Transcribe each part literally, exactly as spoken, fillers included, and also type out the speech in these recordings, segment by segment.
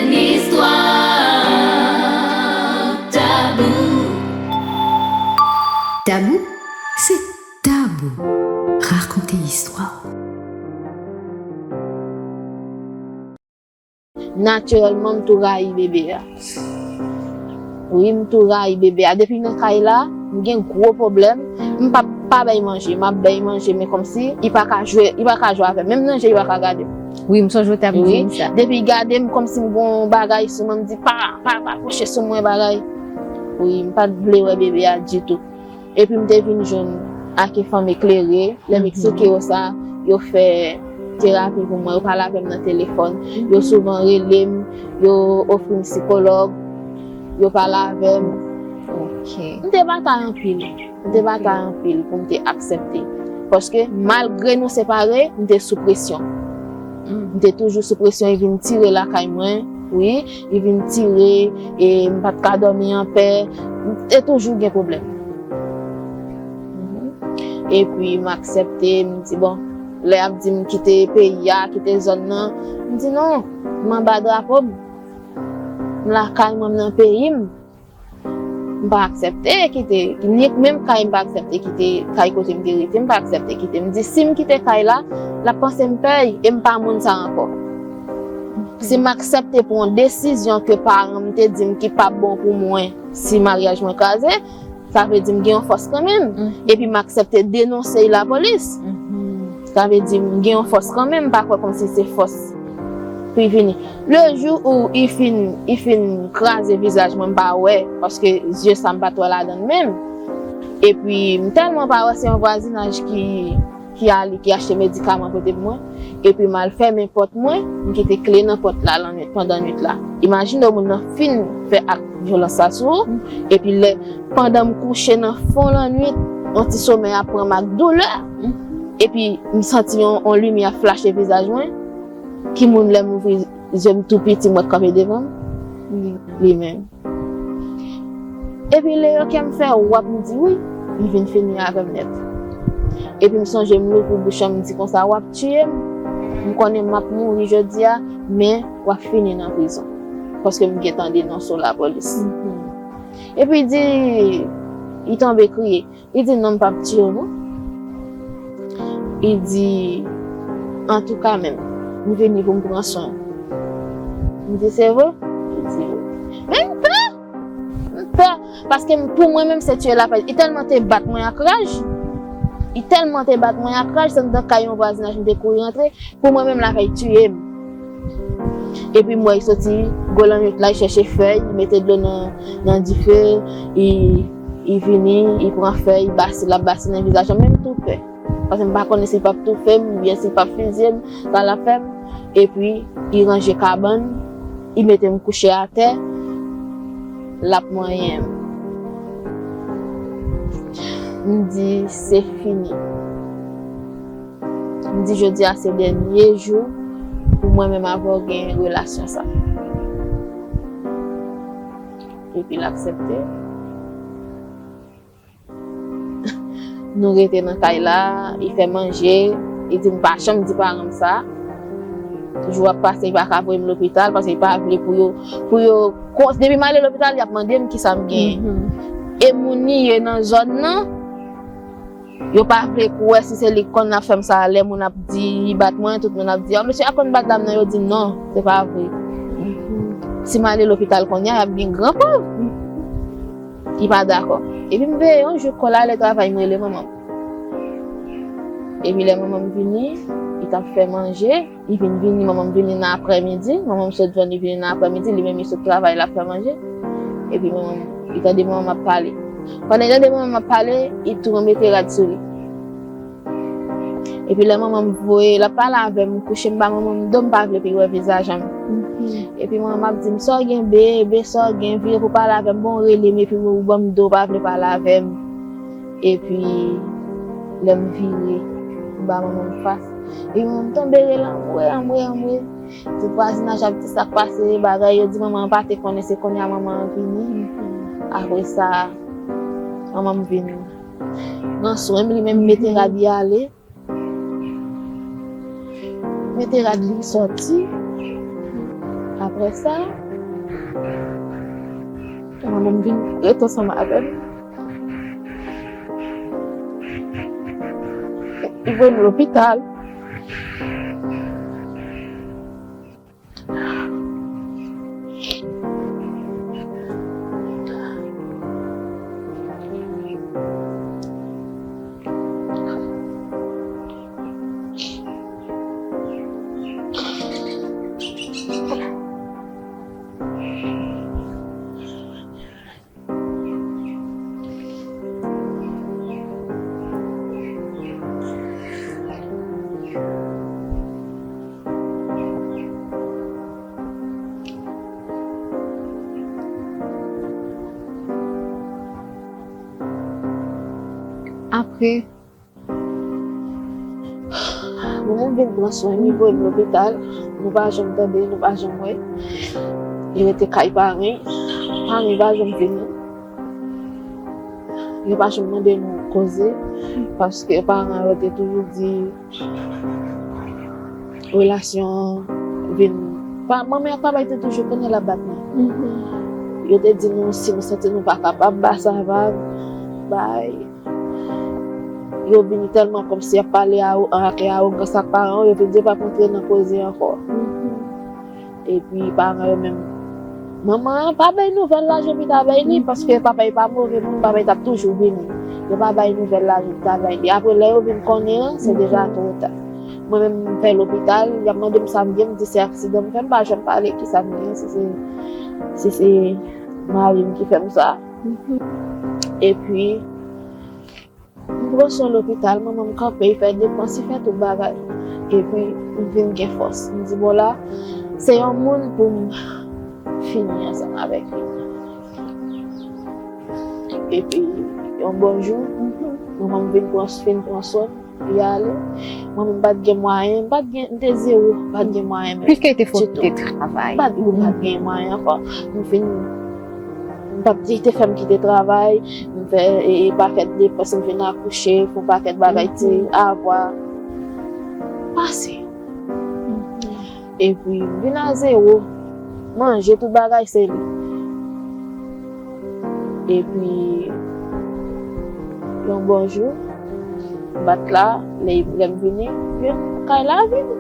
L'histoire tabou. Tabou, c'est tabou. Raconter l'histoire. Natirèlman, m tou rayi bebe a. Wi, m tou rayi bebe a. Depi nan kay la, m gen gwo pwoblèm. M p ap pa bay manje. M ap bay manje, men kòmsi li pa ka jwe, li pa ka jwe avè m. Menm nan je, li pa ka gade m. Wi, m sonje w t ap di m sa. Depi l gade m, kòmsi m gen yon bagay sou mwen, m di, "Pa, pa, pa kouche sou mwen," bagay. Wi, m pa t vle wè bebe a ditou. Epi m te vin jwenn ak yon fanm eklere. Lè m eksplike yo sa, yo fè terapi pou mwen, yo pale avè m nan telefòn. Yo souvan rele m, yo ofri m sikològ, yo pale avè m. Ok. M te batay anpil. M te batay anpil pou m te aksepte. Paske malgre nou separe, m te sou presyon. M te toujou sou presyon, li vin tire lakay mwen, wi, li vin tire, e m pa t ka dòmi anpè, m te toujou gen pwoblèm. Epi m aksepte, m di, bon, lè y ap di m kite peyi a, kite zòn nan, m di non, m anba drapo m. M lakay mwen, m nan peyi m. M pa aksepte kite, ni menm kay m pa aksepte kite, kay kote m te rete, m pa aksepte kite. M di, si m kite kay la, l ap panse m pè y, e m pa moun sa ankò. Si m aksepte pran yon desizyon ke paran m te di m ki p ap bon pou mwen, si maryaj mwen kraze, sa vle di m gen yon fòs kanmenm. Epi m aksepte denonse y lapolis. Sa vle di m gen yon fòs kanmenm, m pa kwè kòmsi se fòs pou l vini. Le jou ou li fin, li fin kraze vizaj mwen, m pa wè, paske zye sa m pa t wè ladan l menm. Epi, m tèlman pa wè, se yon vwazinaj ki, ki ale, ki achte medikaman pote pou mwen. Epi, m al fèmen pòt mwen, m kite kle nan pòt la lannwit, pandan nwit la. Imajine w, moun nan fin fè ak vyolans sa sou ou. Epi, lè, pandan m kouche nan fon lannwit, yon ti somèy ap pran m ak doulè. Epi, m santi yon, yon limyè flache vizaj mwen. Ki moun lè m ouvri zye m tou piti, m wè k kanpe devan m? Li menm. Epi lè yo kè m fè w ap m di wi, li vin fini avè m nèt. Epi m sonje m louvri bouch an, m di konsa, w ap tiye m. M konnen m ap mouri jodi a, men w ap fini nan prizon. Paske m gentan denonse w lapolis. Epi di, li tonbe kriye. Li di, non, m p ap tiye w non. Li di, antouka menm, m vini pou m pran swen w. M di, se vre? Li di, wi. Men m pè! M pè! Paske m, pou mwen menm, se tiye l ap fè. Li tèlman te bat mwen ak raj. Li tèlman te bat mwen ak raj, se anndan kay yon vwazinaj m te kouri rantre. Pou mwen menm, l ap fè l tiye m. Epi m wè l soti, gwo lannwit la, l chèche fèy, l mete dlo nan, nan dife, li, li vini, li pran fèy, li base, l ap base nan vizaj mwen, men m tou pè. Paske m pa konnen si l p ap toufe m, oubyen si l p ap fizye m, sa l ap fè m. Epi, li ranje kabann, li mete m kouche atè, l ap manyen m. M di, se fini. M di jodi a se dènye jou pou mwen menm avè w gen relasyon sa. Epi l aksepte. Nou rete nan kay la, li fè manje, li di m pa janm di paran m sa. Jou ap pase, li pa ka voye m lopital paske li pa vle pou yo, pou yo, depi m ale lopital, y ap mande m kisa m genyen. E moun li ye nan zòn nan, yo pa vle kwè si se li k konn ap fè m sa, lè moun ap di, li bat mwen, tout moun ap di, "Ò, mesye a konn bat dam nan," yo di, "Non, se pa vre." Si m ale lopital kounye a, y ap gen gran pòv. Li pa dakò. Epi m veye yon jou, kò l ale travay, m rele manman m. Epi lè manman m vini, li t ap fè manje. Li vin vini, manman m vini nan aprèmidi. Manman m sot jwenn li vini nan aprèmidi, li menm li sot travay, l ap fè manje. Epi manman m, li tande manman m ap pale. Pandan li tande manman m ap pale, li tou mete rad sou li. Epi lè manman m voye, l ap pale avè m, m kouche, m ba manman m do, m pa vle pi wè vizaj an. Epi manman m ap di m, "Sa w gen, bebe, sa w gen, vire pou pale avè m, bon, rele m, epi ou ban m do, w pa vle pale avè m." Epi, lè m vire, m ba manman m fas. Epi, manman m tonbe rele anmwe, anmwe, anmwe. Tout vwazinaj ap di sa k pase, bagay, yo di manman an pa te konnen, se kounye a manman an vini. Apre sa, manman m vin pran swen m, li menm mete rad li ale. Mete rad li sòti. Apre sa, mwen menm vin ret ansanm avè m. Li voye m lopital. Apre, mwen menm vin pran swen, li voye m lopital, nou pa janm tande, nou pa janm wè. Li rete kay paran, paran pa janm vini. Yo pa janm mande nou koze, paske paran yo te toujou di relasyon an vin pa, manman ak papa yo te toujou konnen l ap bat nou. Yo te di nou si nou santi nou pa kapab, ba sa va bay. Yo vin tèlman kòmsi y ap pale a, ak arogans ak paran yo, yo vin di yo p ap rantre nan koze ankò. Epi paran yo menm, manman an pa bay nouvèl lajan pou ta bay li, paske papa l pa move moun, papa l t ap toujou vini. Yo pa bay nouvèl lajan pou ta bay li. Apre lè yo vin konnen an, se deja twò ta. Mwen menm m fè lopital, y ap mande m sa m gen, m di se aksidan m fè, m pa janm pale kisa m gen, si se, si se mari m ki fè m sa. Epi, m pran swen lopital, manman m kanpe, li fè depans, li fè tout bagay. Epi, m vin gen fòs. M di, bon, la, se yon moun pou m fini ansanm avèk li. Epi, yon bon jou, manman m vin pran, fin pran swen m, li ale. Mwen menm, m pa t gen mwayen, m pa t gen, m te zewo, m pa t gen mwayen menm. Piske li te fè w kite travay. M pa t, m pa t gen mwayen ankò. M fin, m pa t, li te fè m kite travay, m fè, e, e, pakèt depans, m vin akouche, fè yon pakèt bagay, ti avwa pase. Epi, m vin a zewo. Manje, tout bagay, se li. Epi, yon bon jou, m pa t la, lè, lè m vini, vin kay lavi m.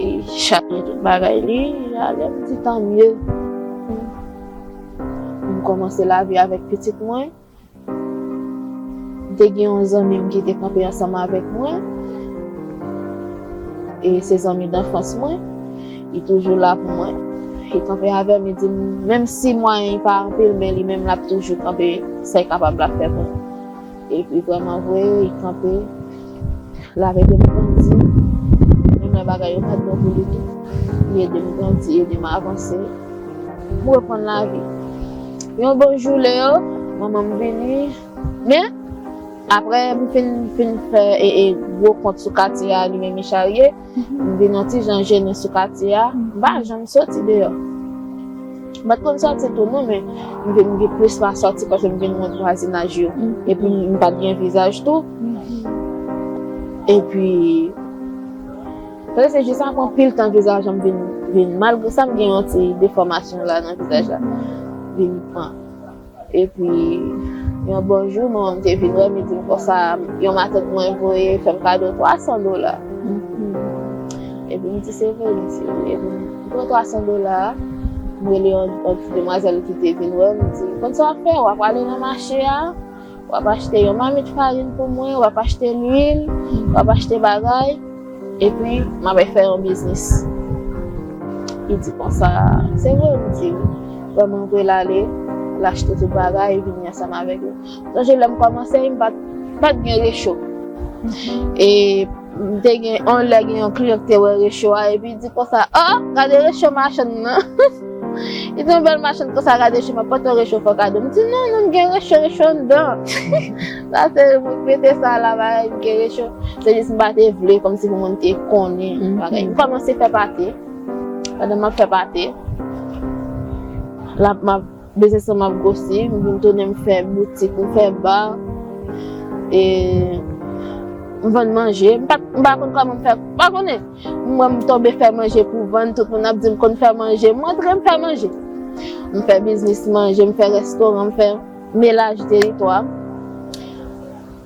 E chanje tout bagay li, ale, m di, tanmye. M kòmanse lavi avèk pitit mwen. M te gen yon zanmi m ki te kanpe ansanm avèk mwen. E se zanmi danfans mwen. Li toujou la pou mwen. Li kanpe avè m, li di m, menm si mwayen pa anpil, men li menm l ap toujou kanpe, sa l kapab l ap fè pou mwen. Epi vrèman vre, li kanpe. L ap ede m grandi. Menm lè bagay yo pa t bon pou li tou. Li ede m grandi, ede m avanse. M reprann lavi. Yon bon jou, Leo, manman m vini. Men, apre m fin, fin fè e, e, gwo kont sou katye a, li menm li charye, m vin yon ti jan jennen sou katye a. M pa janm soti deyò. M pa t konn sòti tou non, men m vin gen plis pa sòti paske m vin wont vwazinaj yo. Epi m pa t gen vizaj tou. Epi, paske se jis apre anpil tan vizaj an vin, vin, malgre sa m gen yon ti defòmasyon la nan vizaj la. Vin pran. Epi, yon bon jou, manman m te vin wè m, li di m konsa, yon matant mwen voye fè m kado twa san dola. Epi m di, se vre, li di wi. Epi m pran twa san dola a, m rele yon, yon ti demwazèl ki te vin wè m, m di, konn sa w ap fè, w ap ale nan mache a, w ap achte yon mamit farin pou mwen, w ap achte lwil, w ap achte bagay, epi m ap fè yon biznis. Li di konsa, se vre, m di wi. Vrèman vre, l ale, l achte tout bagay, vini ansanm avèk yo. Sonje lè m kòmanse, m pa t, pa t gen recho. E m te gen, yon lè gen yon kliyan ki te wè recho a, epi li di konsa, oh, gade recho machann nan. Li di yon bèl machann konsa, gade recho, m ap pote w recho fè w kado. M di non, non, m gen recho, recho anndan. Sa se mwen k mete sa la, bagay, m gen recho. Se jis m pa te vle, kòmsi pou moun te konnen bagay. M kòmanse fè pate. Pandan m ap fè pate, l ap, m ap, biznis lan m ap gwosi, m vin tounen m fè boutik, m fè ba. E m vann manje. M pa, m pa konn kòman m fè, m pa konnen. M wè m tonbe fè manje pou vann, tout moun ap di m konn fè manje. M rantre, m fè manje. M fè biznis manje, m fè restoran, m fè melaj teritwa.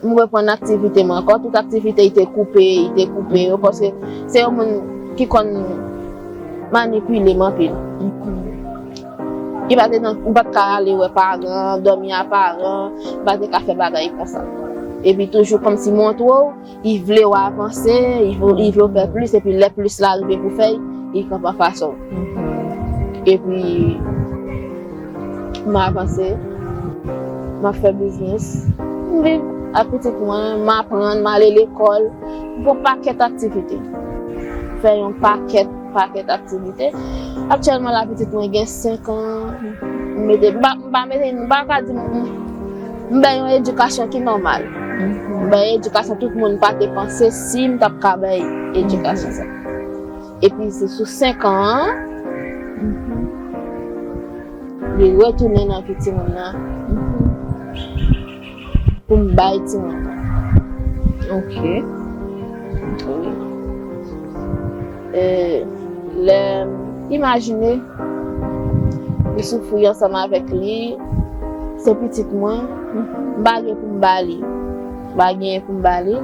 M reprann aktivite m ankò. Tout aktivite li te koupe, li te koupe yo, paske se yon moun ki konn manipile m anpil. Li pa te nan, ou pa t ka ale wè paran, dòmi a paran, li pa te ka fè bagay konsa. Epi toujou kòmsi montre w, li vle w avanse, li vle, li vle w fè plis, epi lè plis la rive pou fè, li kanpe anfas ou. Epi, m avanse, m ap fè biznis, m viv ak pitit mwen, m aprann, m ale lekòl, m fè yon pakèt aktivite. Fè yon pakèt, pakèt aktivite. Aktyèlman la, pitit mwen gen senk an, m mete, m pa, m pa mete, m pa ka di, m, m bay yon edikasyon ki nòmal. M bay edikasyon tout moun pa te panse si m t ap ka bay edikasyon sa. Epi se sou senk an an, li retounen nan vi timoun nan pou m bay timoun nan. Ok. Wi. E, lè, imajine, m soufri ansanm avèk li, se pitit mwen, m pa gen pou m ba li. M pa gen pou m ba li.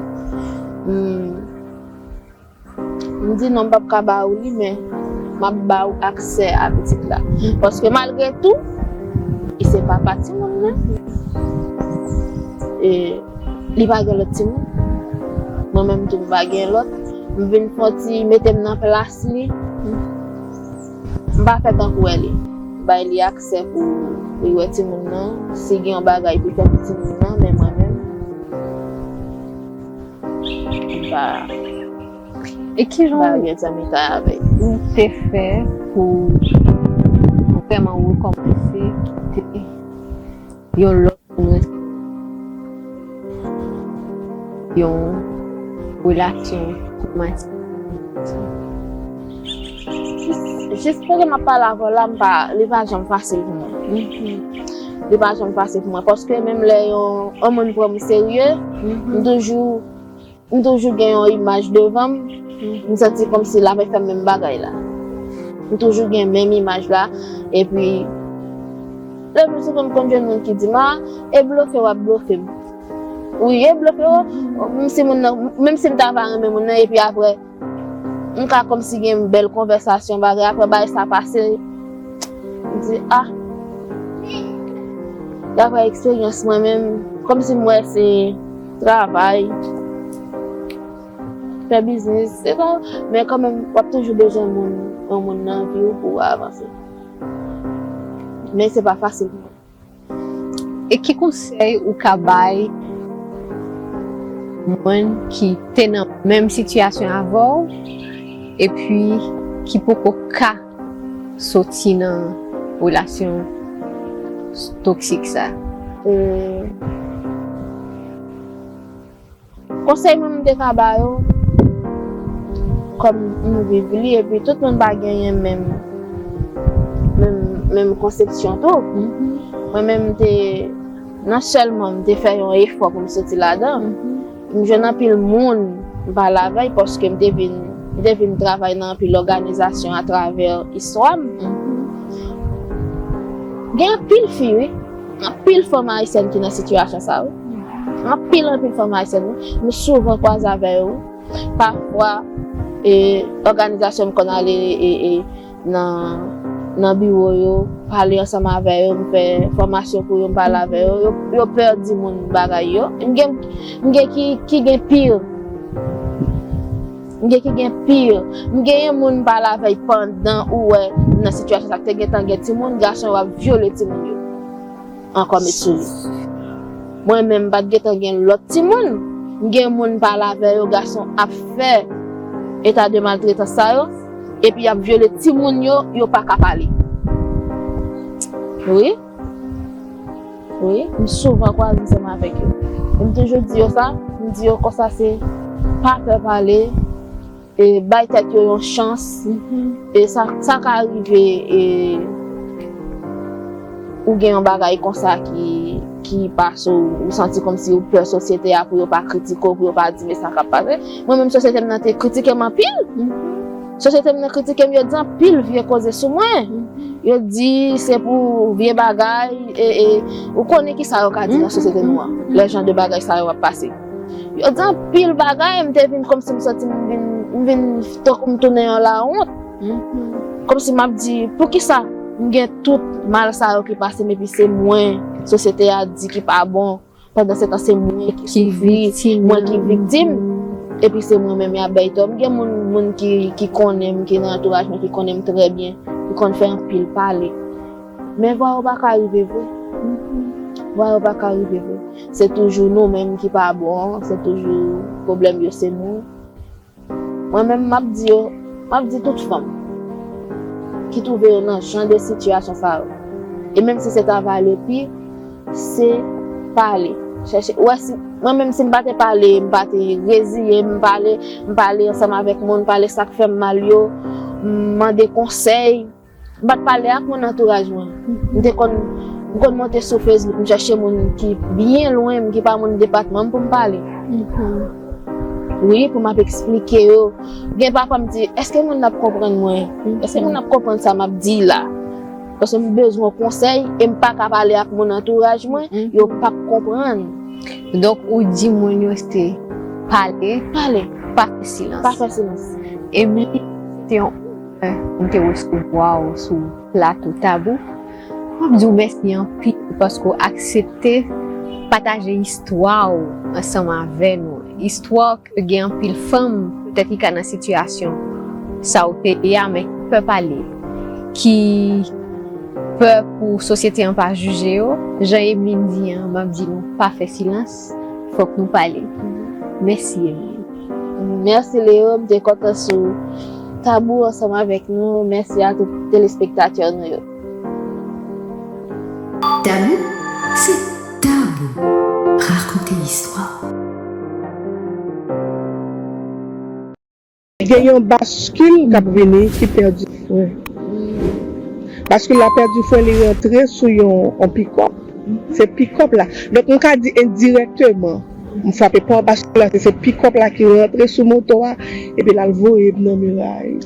M, M di non, m p ap ka ba ou li, men m ap ba ou aksè a pitit la. Paske malgre tou, li se papa timoun nan. E li pa gen lòt timoun. Mwen menm tou, m pa gen lòt. M vin fè yon ti mete m nan plas li. M pa fè tankou èl ye. Bay li aksè pou li wè timoun nan. Si gen yon bagay pou l fè pou timoun nan, men mwen menm, m pa, E kijan ou te fè pou vrèman rekòmanse kite yon lòt moun, yon relasyon womantik? Jis, jis kote m ap pale avè w la, m pa, li pa janm fasil pou mwen. Li pa janm fasil pou mwen, paske menm lè yon, yon moun pran m serye, m toujou M toujou gen yon imaj devan m, m santi kòmsi l ap fè menm bagay la. M toujou gen menm imaj la, epi le pli souvan m konn jwenn moun ki di m, "A, e blofe w ap blofe m." Wi, e blofe w, menm si moun nan, menm si m ta va renmen moun nan, epi apre, m ka kòmsi gen bèl konvèsasyon, bagay, apre bagay sa pase, m di, "A, daprè eksperyans mwen menm, kòmsi m wè se travay, fè biznis, se sa, men kanmenm, w ap toujou bezwen moun, yon moun nan vi w pou w avanse." Men se pa fasil pou mwen. E ki konsèy ou ka bay moun ki te nan menm sitiyasyon avè w, epi ki poko ka soti nan relasyon toksik sa? E, konsèy mwen m te ka ba yo, kòm m viv li, epi tout moun pa genyen menm, menm, menm konsepsyon tou. Mwen menm m te, non sèlman m te fè yon efò pou m soti ladan, m jwenn anpil moun m pale avè y, paske m te vin, m te vin travay nan anpil òganizasyon atravè istwa m. Gen anpil fi, wi. Anpil fanm ayisyèn ki nan sitiyasyon sa, wi. Anpil, anpil fanm ayisyèn, wi. M souvan kwaze avè yo, wi. Pafwa, e, òganizasyon m konn ale, e, e, nan, nan biwo yo, pale ansanm avè yo, m fè fòmasyon pou yo, m pale avè yo, yo, yo pè di moun bagay yo. M gen, m gen ki, ki gen pi. M gen ki gen pi. M genyen moun m pale avè y pandan ou wè nan sitiyasyon sa k te gentan gen timoun, gason yo ap vyole timoun yo. Ankò met sou li. Mwen menm, m pa t gentan gen lòt timoun. M gen moun m pale avè yo, gason ap fè eta de maltretans sa yo, epi y ap vyole timoun yo, yo pa ka pale. Wi. Wi, m souvan kwaze ansanm avèk yo. E m toujou di yo sa, m di yo konsa se pa pè pale, e bay tèt yo yon chans. E sa, sa ka rive, e ou gen yon bagay konsa ki, ki pase w, ou santi kòmsi ou pè sosyete a pou yo pa kritike w, pou yo pa di, "Men sa k ap pase." Mwen menm, sosyete m nan te kritike m anpil. Sosyete m nan kritike m, yo di anpil vye koze sou mwen. Yo di se pou vye bagay, e, e, ou konnen ki sa yo ka di nan sosyete nou an, lè jan de bagay sa yo ap pase. Yo di anpil bagay, m te vin kòmsi m santi m vin, m vin tankou m tounen yon lawont. Kòmsi m ap di, poukisa m gen tout mal sa yo ki pase m, epi se mwen, sosyete a di ki pa bon, pandan se tan se mwen ki soufri, mwen ki viktim, epi se mwen menm y ap bay tò. M gen moun, moun ki, ki konnen m, ki nan antouraj mwen, ki konnen m trè byen, ki konn fè anpil pale. Men vwa yo pa ka rive vre. Vwa yo pa ka rive vre. Se toujou nou menm ki pa bon, se toujou pwoblèm yo se nou. Mwen menm, m ap di yo, m ap di tout fanm ki twouve yo nan jan de sitiyasyon sa yo. E menm si se travay le pi, se pale. Chèche, ou wè si, mwen menm si m pa te pale, m pa te reziye, m pale, m pale ansanm avèk moun, pale sa k fè m mal yo, m mande konsèy, m pa t pale ak moun antouraj mwen. M te konn, m konn monte sou Facebook, m chèche moun ki byen lwen m, ki pa moun depatman m pou m pale. Wi, pou m ap eksplike yo. Gen pafwa m di, èske moun nan ap konprann mwen? Èske moun nan ap konprann sa m ap di la? Paske m bezwen konsèy e m pa ka pale ak moun antouraj mwen, yo p ap konprann. Donk, ou di moun yo se pale, Pale, pa fè silans. Pa fè silans. Emily, se yon onè pou m te resevwa w sou plato Tabou. M ap di w mèsi anpil paske w aksepte pataje istwa w ansanm avè nou. Istwa w ke gen anpil fanm petèt ki ka nan sitiyasyon sa w te ye a, men ki pè pale, ki pè pou sosyete an pa jije yo. Jan Emeline di an, m ap di nou pa fè silans, fòk nou pale. Mèsi Emeline. Mèsi Leo, m te kontan sou Tabou ansanm avèk nou. Mèsi a tout telespektatè nou yo. Tabou, se tabou. Rakonte istwa. Gen yon baskil k ap vini ki pèdi fren. Baskil la pèdi fren, li rantre sou yon, yon pikòp. Se pikòp la. Donk, m ka di endirèkteman, m frape pa baskil la, se, se pikòp la ki rantre sou moto a, epi l al voye m nan miray.